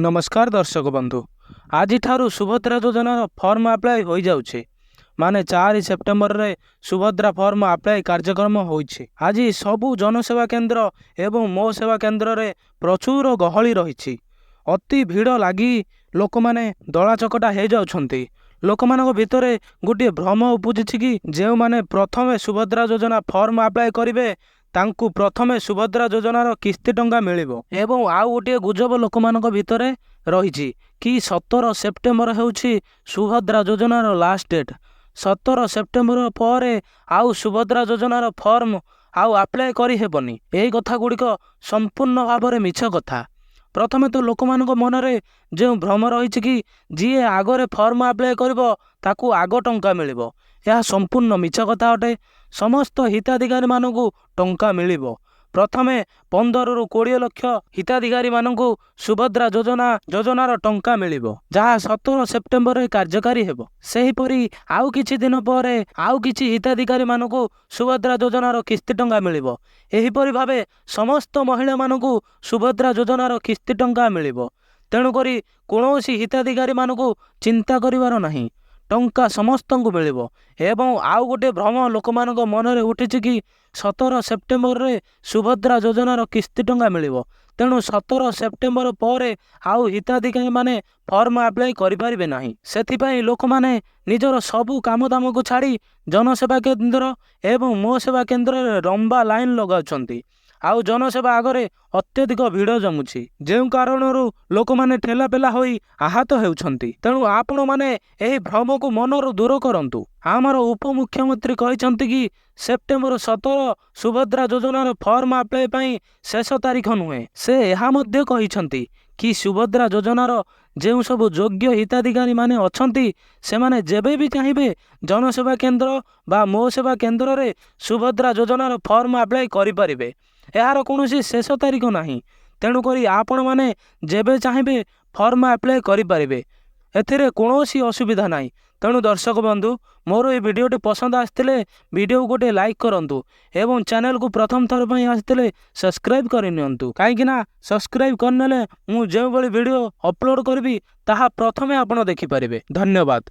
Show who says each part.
Speaker 1: ନମସ୍କାର ଦର୍ଶକ ବନ୍ଧୁ, ଆଜିଠାରୁ ସୁଭଦ୍ରା ଯୋଜନାର ଫର୍ମ ଆପ୍ଲାଏ ହୋଇଯାଉଛି। ମାନେ 4 ସେପ୍ଟେମ୍ବରରେ ସୁଭଦ୍ରା ଫର୍ମ ଆପ୍ଲାଏ କାର୍ଯ୍ୟକ୍ରମ ହୋଇଛି। ଆଜି ସବୁ ଜନସେବା କେନ୍ଦ୍ର ଏବଂ ମୋ ସେବା କେନ୍ଦ୍ରରେ ପ୍ରଚୁର ଗହଳି ରହିଛି। ଅତି ଭିଡ଼ ଲାଗି ଲୋକମାନେ ଦଳାଚକଟା ହେଇଯାଉଛନ୍ତି। ଲୋକମାନଙ୍କ ଭିତରେ ଗୋଟିଏ ଭ୍ରମ ଉପୁଜିଛି କି ଯେଉଁମାନେ ପ୍ରଥମେ ସୁଭଦ୍ରା ଯୋଜନା ଫର୍ମ ଆପ୍ଲାଏ କରିବେ, ତାଙ୍କୁ ପ୍ରଥମେ ସୁଭଦ୍ରା ଯୋଜନାର କିସ୍ତି ଟଙ୍କା ମିଳିବ। ଏବଂ ଆଉ ଗୋଟିଏ ଗୁଜବ ଲୋକମାନଙ୍କ ଭିତରେ ରହିଛି କି 17 ସେପ୍ଟେମ୍ବର ହେଉଛି ସୁଭଦ୍ରା ଯୋଜନାର ଲାଷ୍ଟ ଡେଟ୍। 17 ସେପ୍ଟେମ୍ବର ପରେ ଆଉ ସୁଭଦ୍ରା ଯୋଜନାର ଫର୍ମ ଆଉ ଆପ୍ଲାଏ କରିହେବନି। ଏହି କଥା ଗୁଡ଼ିକ ସମ୍ପୂର୍ଣ୍ଣ ଭାବରେ ମିଛ କଥା। ପ୍ରଥମେ ତ ଲୋକମାନଙ୍କ ମନରେ ଯେଉଁ ଭ୍ରମ ରହିଛି କି ଯିଏ ଆଗରେ ଫର୍ମ ଆପ୍ଲାଏ କରିବ, ତାକୁ ଆଗ ଟଙ୍କା ମିଳିବ, ଏହା ସମ୍ପୂର୍ଣ୍ଣ ମିଛ କଥା ଅଟେ। ସମସ୍ତ ହିତାଧିକାରୀମାନଙ୍କୁ ଟଙ୍କା ମିଳିବ। ପ୍ରଥମେ 15ରୁ 20 ଲକ୍ଷ ହିତାଧିକାରୀମାନଙ୍କୁ ସୁଭଦ୍ରା ଯୋଜନାର ଟଙ୍କା ମିଳିବ, ଯାହା 17 ସେପ୍ଟେମ୍ବରରେ କାର୍ଯ୍ୟକାରୀ ହେବ। ସେହିପରି ଆଉ କିଛି ଦିନ ପରେ ଆଉ କିଛି ହିତାଧିକାରୀମାନଙ୍କୁ ସୁଭଦ୍ରା ଯୋଜନାର କିସ୍ତି ଟଙ୍କା ମିଳିବ। ଏହିପରି ଭାବେ ସମସ୍ତ ମହିଳାମାନଙ୍କୁ ସୁଭଦ୍ରା ଯୋଜନାର କିସ୍ତି ଟଙ୍କା ମିଳିବ। ତେଣୁକରି କୌଣସି ହିତାଧିକାରୀମାନଙ୍କୁ ଚିନ୍ତା କରିବାର ନାହିଁ, ଟଙ୍କା ସମସ୍ତଙ୍କୁ ମିଳିବ। ଏବଂ ଆଉ ଗୋଟିଏ ଭ୍ରମ ଲୋକମାନଙ୍କ ମନରେ ଉଠିଛି କି 17 ସେପ୍ଟେମ୍ବରରେ ସୁଭଦ୍ରା ଯୋଜନାର କିସ୍ତି ଟଙ୍କା ମିଳିବ, ତେଣୁ 17 ସେପ୍ଟେମ୍ବର ପରେ ଆଉ ହିତାଧିକାରୀମାନେ ଫର୍ମ ଆପ୍ଲାଏ କରିପାରିବେ ନାହିଁ। ସେଥିପାଇଁ ଲୋକମାନେ ନିଜର ସବୁ କାମଦାମକୁ ଛାଡ଼ି ଜନସେବା କେନ୍ଦ୍ର ଏବଂ ମୋ ସେବା କେନ୍ଦ୍ରରେ ଲମ୍ବା ଲାଇନ୍ ଲଗାଉଛନ୍ତି। ଆଉ ଜନସେବା ଆଗରେ ଅତ୍ୟଧିକ ଭିଡ଼ ଜମୁଛି, ଯେଉଁ କାରଣରୁ ଲୋକମାନେ ଠେଲାପେଲା ହୋଇ ଆହତ ହେଉଛନ୍ତି। ତେଣୁ ଆପଣମାନେ ଏହି ଭ୍ରମକୁ ମନରୁ ଦୂର କରନ୍ତୁ। ଆମର ଉପମୁଖ୍ୟମନ୍ତ୍ରୀ କହିଛନ୍ତି କି ସେପ୍ଟେମ୍ବର 17 ସୁଭଦ୍ରା ଯୋଜନାର ଫର୍ମ ଆପ୍ଲାଏ ପାଇଁ ଶେଷ ତାରିଖ ନୁହେଁ। ସେ ଏହା ମଧ୍ୟ କହିଛନ୍ତି କି ସୁଭଦ୍ରା ଯୋଜନାର ଯେଉଁ ସବୁ ଯୋଗ୍ୟ ହିତାଧିକାରୀମାନେ ଅଛନ୍ତି, ସେମାନେ ଯେବେ ବି ଚାହିଁବେ ଜନସେବା କେନ୍ଦ୍ର ବା ମୋ ସେବା କେନ୍ଦ୍ରରେ ସୁଭଦ୍ରା ଯୋଜନାର ଫର୍ମ ଆପ୍ଲାଏ କରିପାରିବେ। ଏହାର କୌଣସି ଶେଷ ତାରିଖ ନାହିଁ। ତେଣୁକରି ଆପଣମାନେ ଯେବେ ଚାହିଁବେ ଫର୍ମ ଆପ୍ଲାଏ କରିପାରିବେ, ଏଥିରେ କୌଣସି ଅସୁବିଧା ନାହିଁ। ତେଣୁ ଦର୍ଶକ ବନ୍ଧୁ, ମୋର ଏହି ଭିଡ଼ିଓଟି ପସନ୍ଦ ଆସିଥିଲେ ଭିଡ଼ିଓକୁ ଗୋଟିଏ ଲାଇକ୍ କରନ୍ତୁ ଏବଂ ଚ୍ୟାନେଲକୁ ପ୍ରଥମ ଥର ପାଇଁ ଆସିଥିଲେ ସବସ୍କ୍ରାଇବ୍ କରିନିଅନ୍ତୁ, କାହିଁକିନା ସବସ୍କ୍ରାଇବ୍ କରିନେଲେ ମୁଁ ଯେଉଁଭଳି ଭିଡ଼ିଓ ଅପଲୋଡ଼ କରିବି, ତାହା ପ୍ରଥମେ ଆପଣ ଦେଖିପାରିବେ। ଧନ୍ୟବାଦ।